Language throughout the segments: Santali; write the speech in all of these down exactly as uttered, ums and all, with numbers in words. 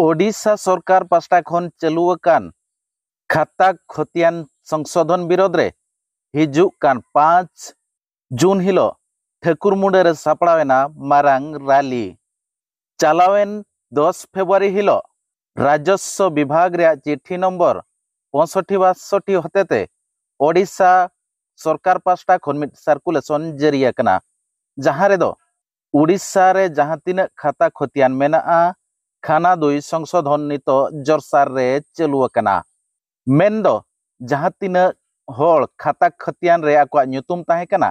ᱳᱰᱤᱥᱟ ᱥᱚᱨᱠᱟᱨ ᱯᱟᱥᱴᱟ ᱠᱷᱚᱱ ᱪᱟᱹᱞᱩ ᱟᱠᱟᱱ ᱠᱷᱟᱛᱟ ᱠᱷᱚᱛᱤᱭᱟᱱ ᱥᱚᱝᱥᱳᱫᱷᱚᱱ ᱵᱤᱨᱳᱫᱷ ᱨᱮ ᱦᱤᱡᱩᱜ ᱠᱟᱱ ᱯᱟᱸᱪ ᱡᱩᱱ ᱦᱤᱞᱳᱜ ᱴᱷᱟᱹᱠᱩᱨᱢᱩᱸᱰᱟᱹ ᱨᱮ ᱥᱟᱯᱲᱟᱣ ᱮᱱᱟ ᱢᱟᱨᱟᱝ ᱨᱟᱞᱤ᱾ ᱪᱟᱞᱟᱣᱮᱱ ᱫᱚᱥ ᱯᱷᱮᱵᱽᱨᱩᱣᱟᱨᱤ ᱦᱤᱞᱳᱜ ᱨᱟᱡᱚᱥᱥᱚ ᱵᱤᱵᱷᱟᱜᱽ ᱨᱮᱭᱟᱜ ᱪᱤᱴᱷᱤ ᱱᱚᱢᱵᱚᱨ ᱯᱚᱸᱭᱥᱚᱴᱴᱤ ᱵᱟᱥᱚᱴᱴᱤ ᱦᱚᱛᱮᱛᱮ ᱳᱰᱤᱥᱟ ᱥᱚᱨᱠᱟᱨ ᱯᱟᱥᱴᱟ ᱠᱷᱚᱱ ᱢᱤᱫ ᱥᱟᱨᱠᱩᱞᱮᱥᱚᱱ ᱡᱟᱹᱨᱤ ᱟᱠᱟᱱᱟ, ᱡᱟᱦᱟᱸ ᱨᱮᱫᱚ ᱩᱰᱤᱥᱟ ᱨᱮ ᱡᱟᱦᱟᱸ ᱛᱤᱱᱟᱹᱜ ᱠᱷᱟᱛᱟ ᱠᱷᱚᱛᱤᱭᱟᱱ ᱢᱮᱱᱟᱜᱼᱟ, ᱠᱷᱟᱱᱟ ᱫᱩᱭ ᱥᱚᱝᱥᱳᱫᱷᱚᱱ ᱱᱤᱛᱚᱜ ᱡᱚᱨᱥᱟᱨ ᱨᱮ ᱪᱟᱹᱞᱩ ᱟᱠᱟᱱᱟ᱾ ᱢᱮᱱᱫᱚ ᱡᱟᱦᱟᱸ ᱛᱤᱱᱟᱹᱜ ᱦᱚᱲ ᱠᱷᱟᱛᱟ ᱠᱷᱚᱛᱤᱭᱟᱱ ᱨᱮ ᱟᱠᱚᱣᱟᱜ ᱧᱩᱛᱩᱢ ᱛᱟᱦᱮᱸ ᱠᱟᱱᱟ,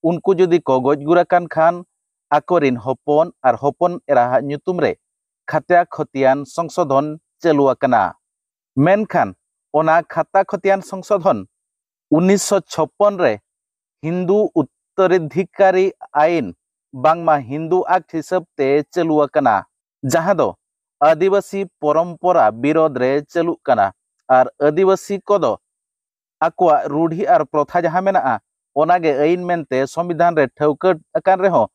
ᱩᱱᱠᱩ ᱡᱩᱫᱤ ᱠᱚ ᱜᱚᱡ ᱜᱩᱨ ᱟᱠᱟᱱ ᱠᱷᱟᱱ, ᱟᱠᱚᱨᱤᱱ ᱦᱚᱯᱚᱱ ᱟᱨ ᱦᱚᱯᱚᱱ ᱮᱨᱟᱦᱟᱜ ᱧᱩᱛᱩᱢ ᱨᱮ ᱠᱷᱟᱛᱟ ᱠᱷᱚᱛᱤᱭᱟᱱ ᱥᱚᱝᱥᱳᱫᱷᱚᱱ ᱪᱟᱹᱞᱩ ᱟᱠᱟᱱᱟ᱾ ᱢᱮᱱᱠᱷᱟᱱ ᱚᱱᱟ ᱠᱷᱟᱛᱟ ᱠᱷᱚᱛᱤᱭᱟᱱ ᱥᱚᱝᱥᱳᱫᱷᱚᱱ ᱩᱱᱤᱥᱥᱚ ᱪᱷᱚᱯᱯᱚᱱ ᱨᱮ ᱦᱤᱱᱫᱩ ᱩᱛᱛᱚᱨᱟᱫᱷᱤᱠᱟᱨᱤ ᱟᱭᱤᱱ ᱵᱟᱝᱢᱟ ᱦᱤᱱᱫᱩ ᱟᱠᱴ ᱦᱤᱥᱟᱹᱵ ᱛᱮ ᱪᱟᱹᱞᱩ ᱟᱠᱟᱱᱟ, ᱡᱟᱦᱟᱸ ᱫᱚ ᱟᱹᱫᱤᱵᱟᱹᱥᱤ ᱯᱚᱨᱚᱢᱯᱚᱨᱟ ᱵᱤᱨᱳᱫᱷ ᱨᱮ ᱪᱟᱹᱞᱩᱜ ᱠᱟᱱᱟ᱾ ᱟᱨ ᱟᱹᱫᱤᱵᱟᱹᱥᱤ ᱠᱚᱫᱚ ᱟᱠᱚᱣᱟᱜ ᱨᱩᱰᱷᱤ ᱟᱨ ᱯᱨᱚᱛᱷᱟ ᱡᱟᱦᱟᱸ ᱢᱮᱱᱟᱜᱼᱟ, ᱚᱱᱟᱜᱮ ᱟᱹᱭᱤᱱ ᱢᱮᱱᱛᱮ ᱥᱚᱝᱵᱤᱫᱷᱟᱱ ᱨᱮ ᱴᱷᱟᱹᱣᱠᱟᱹ ᱟᱠᱟᱱ ᱨᱮᱦᱚᱸ,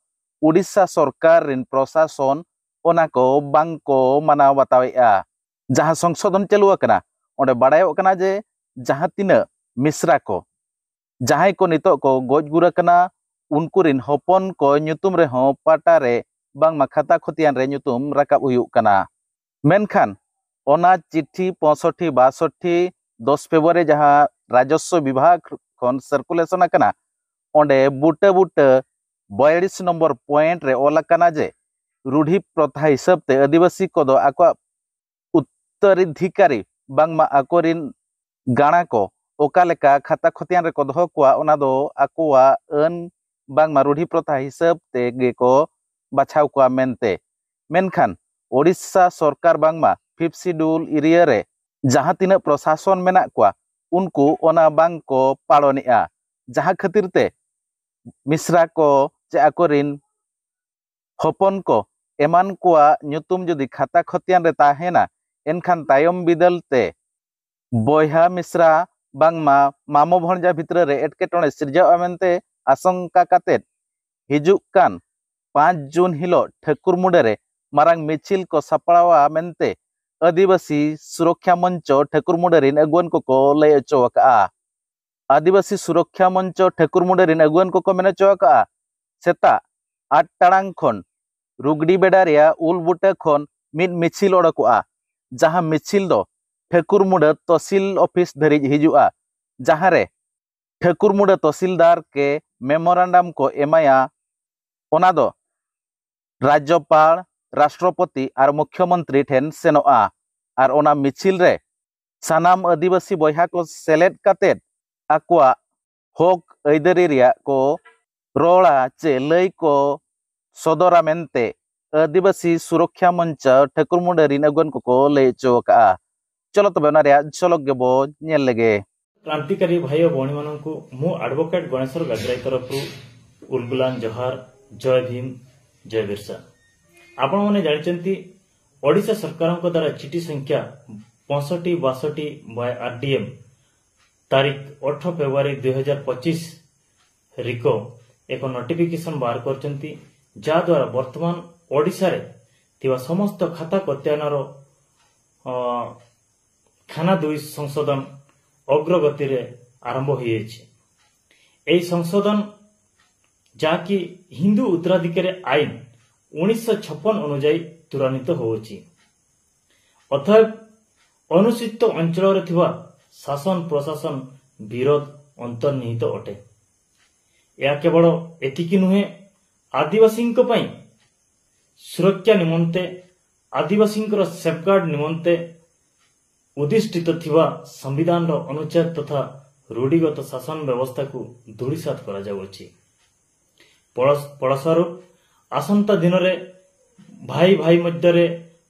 ᱩᱰᱤᱥᱟ ᱥᱚᱨᱠᱟᱨ ᱨᱤᱱ ᱯᱨᱚᱥᱟᱥᱚᱱ ᱚᱱᱟ ᱠᱚ ᱵᱟᱝ ᱠᱚ ᱢᱟᱱᱟᱣ ᱵᱟᱛᱟᱣᱮᱫᱼᱟ᱾ ᱡᱟᱦᱟᱸ ᱥᱚᱝᱥᱳᱫᱷᱚᱱ ᱪᱟᱹᱞᱩ ᱟᱠᱟᱱᱟ, ᱚᱸᱰᱮ ᱵᱟᱲᱟᱭᱚᱜ ᱠᱟᱱᱟ ᱡᱮ ᱡᱟᱦᱟᱸ ᱛᱤᱱᱟᱹᱜ ᱢᱤᱥᱨᱟ ᱠᱚ, ᱡᱟᱦᱟᱸᱭ ᱠᱚ ᱱᱤᱛᱚᱜ ᱠᱚ ᱜᱚᱡ ᱜᱩᱨ ᱟᱠᱟᱱᱟ, ᱩᱱᱠᱩ ᱨᱤᱱ ᱦᱚᱯᱚᱱ ᱠᱚ ᱧᱩᱛᱩᱢ ᱨᱮᱦᱚᱸ ᱯᱟᱴᱟ ᱨᱮ ᱵᱟᱝᱢᱟ ᱠᱷᱟᱛᱟ ᱠᱷᱚᱛᱤᱭᱟᱱ ᱨᱮ ᱧᱩᱛᱩᱢ ᱨᱟᱠᱟᱵ ᱦᱩᱭᱩᱜ ᱠᱟᱱᱟ᱾ ᱢᱮᱱᱠᱷᱟᱱ ᱚᱱᱟ ᱪᱤᱴᱷᱤ ᱯᱚᱸᱭᱥᱚᱴᱴᱤ ᱵᱟᱥᱚᱴᱴᱤ ᱫᱚᱥ ᱯᱷᱮᱵᱽᱨᱩᱣᱟᱨᱤ ᱡᱟᱦᱟᱸ ᱨᱟᱡᱚᱥᱥᱚ ᱵᱤᱵᱷᱟᱜᱽ ᱠᱷᱚᱱ ᱥᱟᱨᱠᱩᱞᱮᱥᱚᱱ ᱟᱠᱟᱱᱟ, ᱚᱸᱰᱮ ᱵᱩᱴᱟᱹ ᱵᱩᱴᱟᱹ ᱵᱚᱭᱟᱞᱤᱥ ᱱᱚᱢᱵᱚᱨ ᱯᱚᱭᱮᱱᱴ ᱨᱮ ᱚᱞ ᱟᱠᱟᱱᱟ ᱡᱮ ᱨᱩᱰᱷᱤ ᱯᱨᱚᱛᱷᱟ ᱦᱤᱥᱟᱹᱵ ᱛᱮ ᱟᱹᱫᱤᱵᱟᱹᱥᱤ ᱠᱚᱫᱚ ᱟᱠᱚᱣᱟᱜ ᱩᱛᱛᱚᱨᱟᱫᱷᱤᱠᱟᱨᱤ ᱵᱟᱝᱢᱟ ᱟᱠᱚᱨᱤᱱ ᱜᱟᱬᱟ ᱠᱚ ᱚᱠᱟ ᱞᱮᱠᱟ ᱠᱷᱟᱛᱟ ᱠᱷᱚᱛᱤᱭᱟᱱ ᱨᱮᱠᱚ ᱫᱚᱦᱚ ᱠᱚᱣᱟ, ᱚᱱᱟ ᱫᱚ ᱟᱠᱚᱣᱟᱜ ᱟᱹᱱ ᱵᱟᱝᱢᱟ ᱨᱩᱰᱷᱤ ᱯᱨᱚᱛᱷᱟ ᱦᱤᱥᱟᱹᱵ ᱛᱮᱜᱮ ᱠᱚ ᱵᱟᱪᱷᱟᱣ ᱠᱚᱣᱟ ᱢᱮᱱᱛᱮ᱾ ᱢᱮᱱᱠᱷᱟᱱ ᱳᱰᱤᱥᱟ ᱥᱚᱨᱠᱟᱨ ᱵᱟᱝᱢᱟ ᱯᱷᱤᱯᱛᱷ ᱥᱤᱰᱩᱞ ᱮᱨᱤᱭᱟ ᱨᱮ ᱡᱟᱦᱟᱸ ᱛᱤᱱᱟᱹᱜ ᱯᱨᱚᱥᱟᱥᱚᱱ ᱢᱮᱱᱟᱜ ᱠᱚᱣᱟ, ᱩᱱᱠᱩ ᱚᱱᱟ ᱵᱟᱝ ᱠᱚ ᱯᱟᱞᱚᱱᱮᱜᱼᱟ, ᱡᱟᱦᱟᱸ ᱠᱷᱟᱹᱛᱤᱨ ᱛᱮ ᱢᱤᱥᱨᱟ ᱠᱚ ᱪᱮ ᱟᱠᱚᱨᱤᱱ ᱦᱚᱯᱚᱱ ᱠᱚ ᱮᱢᱟᱱ ᱠᱚᱣᱟᱜ ᱧᱩᱛᱩᱢ ᱡᱩᱫᱤ ᱠᱷᱟᱛᱟ ᱠᱷᱚᱛᱤᱭᱟᱱ ᱨᱮ ᱛᱟᱦᱮᱱᱟ, ᱮᱱᱠᱷᱟᱱ ᱛᱟᱭᱚᱢ ᱵᱤᱫᱟᱹᱞ ᱛᱮ ᱵᱚᱭᱦᱟ ᱢᱤᱥᱨᱟ ᱵᱟᱝᱢᱟ ᱢᱟᱢᱚ ᱵᱷᱚᱬᱡᱟ ᱵᱷᱤᱛᱨᱟᱹ ᱨᱮ ᱮᱴᱠᱮᱴᱚᱬᱮ ᱥᱤᱨᱡᱟᱹᱜᱼᱟ ᱢᱮᱱᱛᱮ ᱟᱥᱚᱝᱠᱟ ᱠᱟᱛᱮᱫ ᱦᱤᱡᱩᱜ ᱠᱟᱱ ᱯᱟᱸᱪ ᱡᱩᱱ ᱦᱤᱞᱳᱜ ᱴᱷᱟᱹᱠᱩᱨ ᱢᱩᱸᱰᱟᱹ ᱨᱮ ᱢᱟᱨᱟᱝ ᱢᱤᱪᱷᱤᱞ ᱠᱚ ᱥᱟᱯᱲᱟᱣᱟ ᱢᱮᱱᱛᱮ ᱟᱹᱫᱤᱵᱟᱹᱥᱤ ᱥᱩᱨᱚᱠᱠᱷᱟ ᱢᱚᱧᱪᱚ ᱴᱷᱟᱹᱠᱩᱨᱢᱩᱰᱟᱹ ᱨᱤᱱ ᱟᱹᱜᱩᱣᱟᱹᱱ ᱠᱚᱠᱚ ᱞᱟᱹᱭ ᱚᱪᱚ ᱟᱠᱟᱫᱼᱟ᱾ ᱟᱹᱫᱤᱵᱟᱹᱥᱤ ᱥᱩᱨᱚᱠᱠᱷᱟ ᱢᱚᱧᱪᱚ ᱴᱷᱟᱹᱠᱩᱨᱢᱩᱰᱟᱹ ᱨᱤᱱ ᱟᱹᱜᱩᱣᱟᱹᱱ ᱠᱚᱠᱚ ᱢᱮᱱ ᱚᱪᱚ ᱟᱠᱟᱫᱼᱟ, ᱥᱮᱛᱟᱜ ᱟᱴ ᱴᱟᱲᱟᱝ ᱠᱷᱚᱱ ᱨᱩᱜᱽᱰᱤ ᱵᱮᱰᱟ ᱨᱮᱭᱟᱜ ᱩᱞ ᱵᱩᱴᱟᱹ ᱠᱷᱚᱱ ᱢᱤᱫ ᱢᱤᱪᱷᱤᱞ ᱚᱰᱚᱠᱚᱜᱼᱟ, ᱡᱟᱦᱟᱸ ᱢᱤᱪᱷᱤᱞ ᱫᱚ ᱴᱷᱟᱹᱠᱩᱨᱢᱩᱰᱟᱹ ᱛᱚᱥᱤᱞ ᱚᱯᱷᱤᱥ ᱫᱷᱟᱹᱨᱤᱡ ᱦᱤᱡᱩᱜᱼᱟ, ᱡᱟᱦᱟᱸ ᱨᱮ ᱴᱷᱟᱹᱠᱩᱨᱢᱩᱰᱟᱹ ᱛᱚᱥᱤᱞᱫᱟᱨ ᱠᱮ ᱢᱮᱢᱳᱨᱟᱱᱰᱟᱢ ᱠᱚ ᱮᱢᱟᱭᱟ᱾ ᱚᱱᱟ ᱫᱚ ᱨᱟᱡᱽᱡᱚᱯᱟᱲ, ᱨᱟᱥᱴᱨᱚᱯᱚᱛᱤ ᱟᱨ ᱢᱩᱠᱷᱭᱚᱢᱚᱱᱛᱨᱤ ᱴᱷᱮᱱ ᱥᱮᱱᱚᱜᱼᱟ ᱟᱨ ᱚᱱᱟ ᱢᱤᱪᱷᱤᱞ ᱨᱮ ᱥᱟᱱᱟᱢ ᱟᱹᱫᱤᱵᱟᱹᱥᱤ ᱵᱚᱭᱦᱟ ᱠᱚ ᱥᱮᱞᱮᱫ ᱠᱟᱛᱮᱫ ᱟᱠᱚᱣᱟᱜ ᱦᱚᱠ ᱟᱹᱭᱫᱟᱹᱨᱤ ᱨᱮᱭᱟᱜ ᱠᱚ ᱨᱚᱲᱟ ᱪᱮ ᱞᱟᱹᱭ ᱠᱚ ᱥᱚᱫᱚᱨᱟ ᱢᱮᱱᱛᱮ ᱟᱹᱫᱤᱵᱟᱹᱥᱤ ᱥᱩᱨᱚᱠᱠᱷᱟ ᱢᱚᱧᱪᱚ ᱴᱷᱟᱹᱠᱩᱨᱢᱩᱰᱟᱹ ᱨᱤᱱ ᱟᱹᱜᱩᱣᱟᱹᱱ ᱠᱚᱠᱚ ᱞᱟᱹᱭ ᱚᱪᱚ ᱟᱠᱟᱫᱼᱟ᱾ ᱪᱚᱞᱚ ᱛᱚᱵᱮ ᱚᱱᱟ ᱨᱮᱭᱟᱜ ᱡᱷᱚᱞᱚᱠ ᱜᱮᱵᱚ ᱧᱮᱞ ᱞᱮᱜᱮ᱾ କ୍ରାନ୍ତିକାରୀ ଭାଇ ଓ ଭଉଣୀମାନଙ୍କୁ ମୁଁ ଆଡଭୋକେଟ ଗଣେଶ୍ୱର ଗାଗରାଇ ତରଫରୁ ଉଲଗୁଲାନ ଜହାର, ଜୟ ଭୀମ, ଜୟ ବିର୍ସା। ଆପଣମାନେ ଜାଣିଛନ୍ତି, ଓଡ଼ିଶା ସରକାରଙ୍କ ଦ୍ୱାରା ଚିଠି ସଂଖ୍ୟା ପଞ୍ଚଷଠି ବାଷଠି ବାଇ ଆର୍ଡିଏମ୍ ତାରିଖ ଅଠର ଫେବୃଆରୀ ଦୁଇ ହଜାର ପଚିଶ ରିକୋ ଏକ ନୋଟିଫିକେସନ ବାହାର କରିଛନ୍ତି, ଯାହାଦ୍ୱାରା ବର୍ତ୍ତମାନ ଓଡ଼ିଶାରେ ଥିବା ସମସ୍ତ ଖାତା କତ୍ୟାୟନର, ଅ, ଖାନା ଦୁଇ ସଂଶୋଧନ ଅଗ୍ରଗତିରେ ଆରମ୍ଭ ହୋଇଯାଇଛି। ଏହି ସଂଶୋଧନ ଯାହାକି ହିନ୍ଦୁ ଉତ୍ତରାଧିକାରୀ ଆଇନ ଉଣେଇଶହ ଛପନ ଅନୁଯାୟୀ ତ୍ୱରାନ୍ୱିତ ହେଉଛି। ଅତଏବ ଅନୁସୂଚିତ ଅଞ୍ଚଳରେ ଥିବା ଶାସନ ପ୍ରଶାସନ ବିରୋଧ ଅନ୍ତର୍ନିହିତ ଅଟେ। ଏହା କେବଳ ଏତିକି ନୁହେଁ, ଆଦିବାସୀଙ୍କ ପାଇଁ ସୁରକ୍ଷା ନିମନ୍ତେ, ଆଦିବାସୀଙ୍କର ସେଫଗାର୍ଡ ନିମନ୍ତେ ଉଦ୍ଦିଷ୍ଟିତ ଥିବା ସମ୍ବିଧାନର ଅନୁଚ୍ଛେଦ ତଥା ରୂଢ଼ିଗତ ଶାସନ ବ୍ୟବସ୍ଥାକୁ ଧୂଳିସାତ କରାଯାଉଅଛି। ଫଳ-, ଫଳସ୍ୱରୂପ ଆସନ୍ତା ଦିନରେ ଭାଇ ଭାଇ ମଧ୍ୟରେ,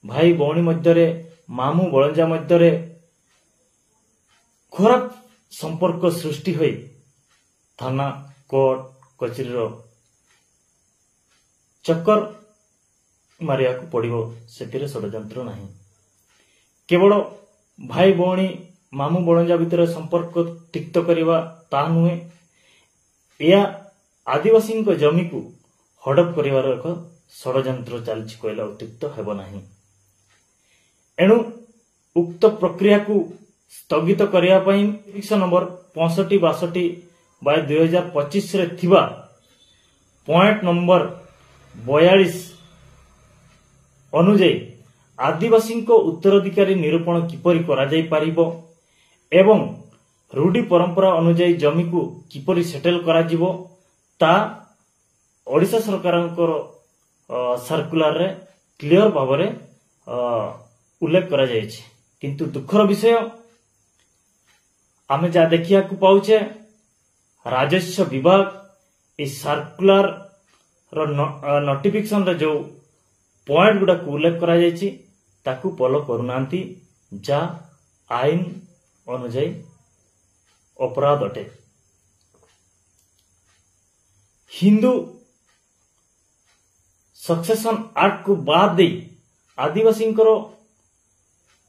ଭାଇ ଭଉଣୀ ମଧ୍ୟରେ, ମାମୁଁ ବଳଞ୍ଜା ମଧ୍ୟରେ ଖରାପ ସମ୍ପର୍କ ସୃଷ୍ଟି ହୋଇ ଥାନା, କୋର୍ଟ କଚେରୀର ଚକ୍କର ମାରିବାକୁ ପଡ଼ିବ, ସେଥିରେ ଷଡ଼ଯନ୍ତ୍ର ନାହିଁ। କେବଳ ଭାଇ ଭଉଣୀ, ମାମୁଁ ବଣଜା ଭିତରେ ସମ୍ପର୍କ ତିକ୍ତ କରିବା ତାହା ନୁହେଁ, ଏହା ଆଦିବାସୀଙ୍କ ଜମିକୁ ହଡ଼ପ କରିବାର ଏକ ଷଡ଼ଯନ୍ତ୍ର ଚାଲିଛି କହିଲେ ଅତ୍ୟୁକ୍ତ ହେବ ନାହିଁ। ଏଣୁ ଉକ୍ତ ପ୍ରକ୍ରିୟାକୁ ସ୍ଥଗିତ କରିବା ପାଇଁ ପିଟିସନ ନମ୍ବର ପଞ୍ଚଷଠି ବାଷଠି ବାଇ ଦୁଇ ହଜାର ପଚିଶରେ ଥିବା ପଏଣ୍ଟ ନମ୍ବର ବୟାଳିଶ ଅନୁଯାୟୀ ଆଦିବାସୀଙ୍କ ଉତ୍ତରାଧିକାରୀ ନିରୂପଣ କିପରି କରାଯାଇପାରିବ ଏବଂ ରୂଢ଼ି ପରମ୍ପରା ଅନୁଯାୟୀ ଜମିକୁ କିପରି ସେଟେଲ କରାଯିବ, ତା ଓଡ଼ିଶା ସରକାରଙ୍କର ଅ, ସର୍କୁଲାରରେ କ୍ଲିୟର ଭାବରେ ଅ, ଉଲ୍ଲେଖ କରାଯାଇଛି। କିନ୍ତୁ ଦୁଃଖର ବିଷୟ, ଆମେ ଯାହା ଦେଖିବାକୁ ପାଉଛେ, ରାଜସ୍ୱ ବିଭାଗ ଏ ସର୍କୁଲାରର ନ- ଅ, ନୋଟିଫିକେସନରେ ଯେଉଁ ପଏଣ୍ଟ ଗୁଡ଼ାକୁ ଉଲ୍ଲେଖ କରାଯାଇଛି, ତାକୁ ଫଲୋ କରୁନାହାନ୍ତି, ଯାହା ଆଇନ ଅନୁଯାୟୀ ଅପରାଧ ଅଟେ। ହିନ୍ଦୁ ସକ୍ସେସନ ଆକ୍ଟକୁ ବାଦ ଦେଇ ଆଦିବାସୀଙ୍କର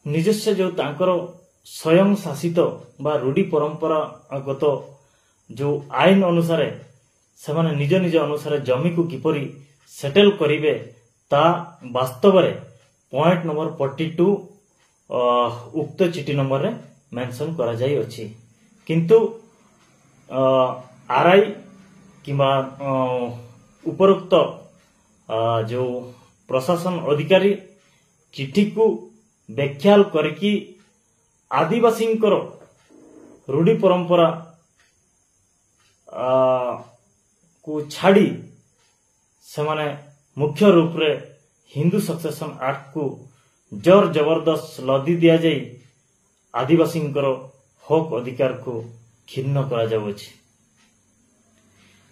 ନିଜସ୍ୱ ଯେଉଁ ତାଙ୍କର ସ୍ୱୟଂ ଶାସିତ ବା ରୂଢ଼ି ପରମ୍ପରାଗତ ଯେଉଁ ଆଇନ ଅନୁସାରେ ସେମାନେ ନିଜ ନିଜ ଅନୁସାରେ ଜମିକୁ କିପରି ସେଟେଲ କରିବେ, ତା ବାସ୍ତବରେ ପଏଣ୍ଟ ନମ୍ବର ଫର୍ଟି ଟୁ ଉକ୍ତ ଚିଠି ନମ୍ବରରେ ମେନସନ କରାଯାଇଅଛି। କିନ୍ତୁ ଆରଆଇ କିମ୍ବା ଅ, ଉପରୋକ୍ତ ଅ, ଯେଉଁ ପ୍ରଶାସନ ଅଧିକାରୀ ଚିଠିକୁ ବେଖ୍ୟାଲ କରିକି ଆଦିବାସୀଙ୍କର ରୂଢ଼ି ପରମ୍ପରା ଅ, କୁ ଛାଡ଼ି ସେମାନେ ମୁଖ୍ୟ ରୂପରେ ହିନ୍ଦୁ ସକ୍ସେସନ ଆକ୍ଟକୁ ଜୋର ଜବରଦସ୍ତ ଲଦି ଦିଆଯାଇ ଆଦିବାସୀଙ୍କର ହକ୍ ଅଧିକାରକୁ କ୍ଷୁଣ୍ଣ କରାଯାଉଅଛି।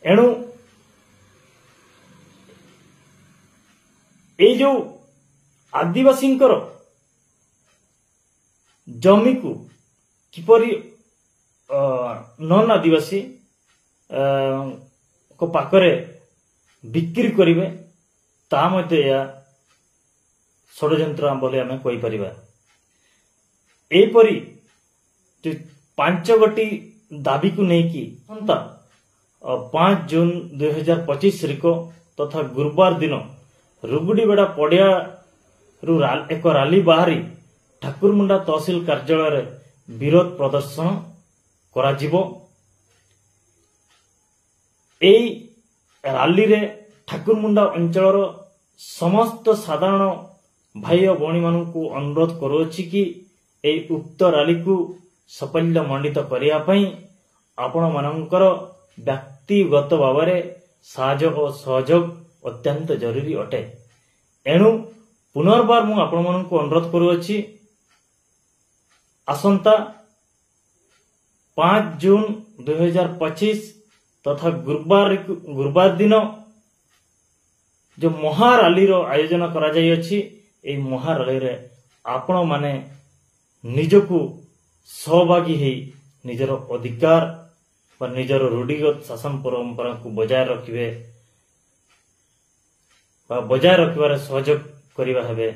ଏଣୁ ଏଇ ଯେଉଁ ଆଦିବାସୀଙ୍କର ଜମିକୁ କିପରି ନନ୍ ଆଦିବାସୀଙ୍କ ପାଖରେ ବିକ୍ରି କରିବେ, ତାହା ମଧ୍ୟ ଏହା ଷଡ଼ଯନ୍ତ୍ର ବୋଲି ଆମେ କହିପାରିବା। ଏହିପରି ଯେ ପାଞ୍ଚ ଗୋଟି ଦାବିକୁ ନେଇକି ଆସନ୍ତା ଅ, ପାଞ୍ଚ ଜୁନ୍ ଦୁଇ ହଜାର ପଚିଶ ତାରିଖ ତଥା ଗୁରୁବାର ଦିନ ରୁଗୁଡ଼ିବେଡ଼ା ପଡ଼ିଆରୁ ରା- ଏକ ରାଲି ବାହାରି ଠାକୁରମୁଣ୍ଡା ତହସିଲ କାର୍ଯ୍ୟାଳୟରେ ବିରୋଧ ପ୍ରଦର୍ଶନ କରାଯିବ। ଏଇ ରାଲିରେ ଠାକୁରମୁଣ୍ଡା ଅଞ୍ଚଳର ସମସ୍ତ ସାଧାରଣ ଭାଇ ଓ ଭଉଣୀମାନଙ୍କୁ ଅନୁରୋଧ କରୁଅଛି କି ଏଇ ଉକ୍ତ ରାଲିକୁ ସଫଳ ମଣ୍ଡିତ କରିବା ପାଇଁ ଆପଣମାନଙ୍କର ବ୍ୟକ୍ତିଗତ ଭାବରେ ସାହାଯ୍ୟ ଓ ସହଯୋଗ ଅତ୍ୟନ୍ତ ଜରୁରୀ ଅଟେ। ଏଣୁ ପୁନର୍ବାର ମୁଁ ଆପଣମାନଙ୍କୁ ଅନୁରୋଧ କରୁଅଛି, ଆସନ୍ତା ପାଞ୍ଚ ଜୁନ୍ ଦୁଇ ହଜାର ପଚିଶ ତଥା ଗୁରୁବାର ଗୁରୁବାର ଦିନ ଯେଉଁ ମହାରାଲିର ଆୟୋଜନ କରାଯାଇଅଛି, ଏହି ମହାରାଲିରେ ଆପଣମାନେ ନିଜକୁ ସହଭାଗୀ ହେଇ ନିଜର ଅଧିକାର ବା ନିଜର ରୂଢ଼ିଗତ ଶାସନ ପରମ୍ପରାକୁ ବଜାୟ ରଖିବେ ବା ବଜାୟ ରଖିବାରେ ସହଯୋଗ କରିବା ହେବେ।